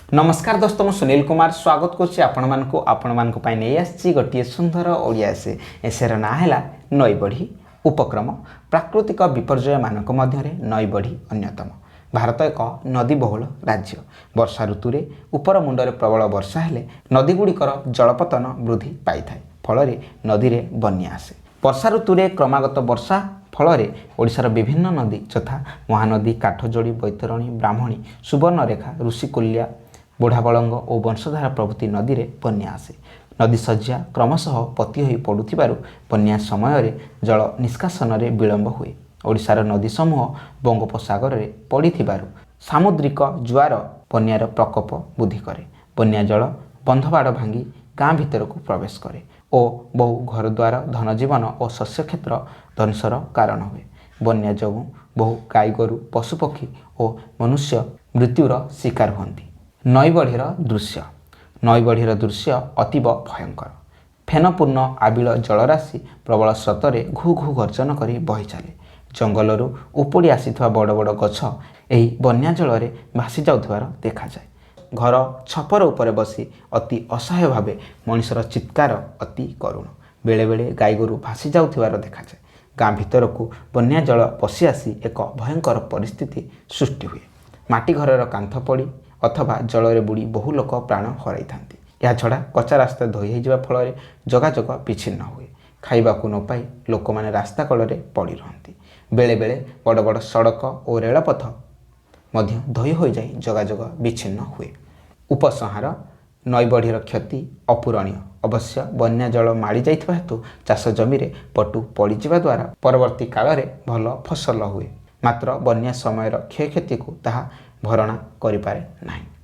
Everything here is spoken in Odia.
ନମସ୍କାର ଦୋସ୍ତ, ମୁଁ ସୁନୀଲ କୁମାର ସ୍ୱାଗତ କରୁଛି ଆପଣମାନଙ୍କୁ। ଆପଣମାନଙ୍କ ପାଇଁ ନେଇ ଆସିଛି ଗୋଟିଏ ସୁନ୍ଦର ଓଡ଼ିଆ ଏସେ। ଏସେର ନାଁ ହେଲା ନଈବଢ଼ି। ଉପକ୍ରମ: ପ୍ରାକୃତିକ ବିପର୍ଯ୍ୟୟମାନଙ୍କ ମଧ୍ୟରେ ନଈବଢ଼ି ଅନ୍ୟତମ। ଭାରତ ଏକ ନଦୀବହୁଳ ରାଜ୍ୟ। ବର୍ଷା ଋତୁରେ ଉପର ମୁଣ୍ଡରେ ପ୍ରବଳ ବର୍ଷା ହେଲେ ନଦୀଗୁଡ଼ିକର ଜଳପତନ ବୃଦ୍ଧି ପାଇଥାଏ। ଫଳରେ ନଦୀରେ ବନ୍ୟା ଆସେ। ବର୍ଷା ଋତୁରେ କ୍ରମାଗତ ବର୍ଷା ଫଳରେ ଓଡ଼ିଶାର ବିଭିନ୍ନ ନଦୀ ଯଥା ମହାନଦୀ, କାଠଯୋଡ଼ି, ବୈତରଣୀ, ବ୍ରାହ୍ମଣୀ, ସୁବର୍ଣ୍ଣରେଖା, ଋଷିକୁଲ୍ୟା, ବୁଢ଼ାବଳଙ୍ଗ ଓ ବଂଶଧାରା ପ୍ରଭୃତି ନଦୀରେ ବନ୍ୟା ଆସେ। ନଦୀ ଶଯ୍ୟା କ୍ରମଶଃ ପୋତି ହୋଇ ପଡ଼ୁଥିବାରୁ ବନ୍ୟା ସମୟରେ ଜଳ ନିଷ୍କାସନରେ ବିଳମ୍ବ ହୁଏ। ଓଡ଼ିଶାର ନଦୀ ସମୂହ ବଙ୍ଗୋପସାଗରରେ ପଡ଼ିଥିବାରୁ ସାମୁଦ୍ରିକ ଜୁଆର ବନ୍ୟାର ପ୍ରକୋପ ବୃଦ୍ଧି କରେ। ବନ୍ୟା ଜଳ ବନ୍ଧବାଡ଼ ଭାଙ୍ଗି ଗାଁ ଭିତରକୁ ପ୍ରବେଶ କରେ ଓ ବହୁ ଘରଦ୍ୱାର, ଧନଜୀବନ ଓ ଶସ୍ୟକ୍ଷେତ୍ର ଧ୍ୱଂସର କାରଣ ହୁଏ। ବନ୍ୟା ଯୋଗୁଁ ବହୁ ଗାଈଗୋରୁ, ପଶୁପକ୍ଷୀ ଓ ମନୁଷ୍ୟ ମୃତ୍ୟୁର ଶିକାର ହୁଅନ୍ତି। ନଈବଢ଼ିର ଦୃଶ୍ୟ। ନଈବଢ଼ିର ଦୃଶ୍ୟ ଅତୀବ ଭୟଙ୍କର। ଫେନପୂର୍ଣ୍ଣ ଆବିଳ ଜଳରାଶି ପ୍ରବଳ ସ୍ରୋତରେ ଘୁ ଘୁ ଗର୍ଜନ କରି ବହି ଚାଲେ। ଜଙ୍ଗଲରୁ ଉପୁଡ଼ି ଆସିଥିବା ବଡ଼ ବଡ଼ ଗଛ ଏହି ବନ୍ୟା ଜଳରେ ଭାସି ଯାଉଥିବାର ଦେଖାଯାଏ। ଘର ଛପର ଉପରେ ବସି ଅତି ଅସହାୟ ଭାବେ ମଣିଷର ଚିତ୍କାର ଅତି କରୁଣ। ବେଳେବେଳେ ଗାଈଗୋରୁ ଭାସି ଯାଉଥିବାର ଦେଖାଯାଏ। ଗାଁ ଭିତରକୁ ବନ୍ୟା ଜଳ ପଶି ଆସି ଏକ ଭୟଙ୍କର ପରିସ୍ଥିତି ସୃଷ୍ଟି ହୁଏ। ମାଟି ଘରର କାନ୍ଥ ପଡ଼ି ଅଥବା ଜଳରେ ବୁଡ଼ି ବହୁ ଲୋକ ପ୍ରାଣ ହରାଇଥାନ୍ତି। ଏହାଛଡ଼ା କଚ୍ଚା ରାସ୍ତା ଧୋଇ ହୋଇଯିବା ଫଳରେ ଯୋଗାଯୋଗ ବିଚ୍ଛିନ୍ନ ହୁଏ। ଖାଇବାକୁ ନ ପାଇ ଲୋକମାନେ ରାସ୍ତା କଡ଼ରେ ପଡ଼ି ରହନ୍ତି। ବେଳେବେଳେ ବଡ଼ ବଡ଼ ସଡ଼କ ଓ ରେଳପଥ ମଧ୍ୟ ଧୋଇ ହୋଇଯାଇ ଯୋଗାଯୋଗ ବିଚ୍ଛିନ୍ନ ହୁଏ। ଉପସଂହାର: ନଈବଢ଼ିର କ୍ଷତି ଅପୂରଣୀୟ। ଅବଶ୍ୟ ବନ୍ୟା ଜଳ ମାଡ଼ି ଯାଇଥିବା ହେତୁ ଚାଷ ଜମିରେ ପଟୁ ପଡ଼ିଯିବା ଦ୍ୱାରା ପରବର୍ତ୍ତୀ କାଳରେ ଭଲ ଫସଲ ହୁଏ। ମାତ୍ର ବନ୍ୟା ସମୟର କ୍ଷୟକ୍ଷତିକୁ ତାହା ଭରଣା କରିପାରେ ନାହିଁ।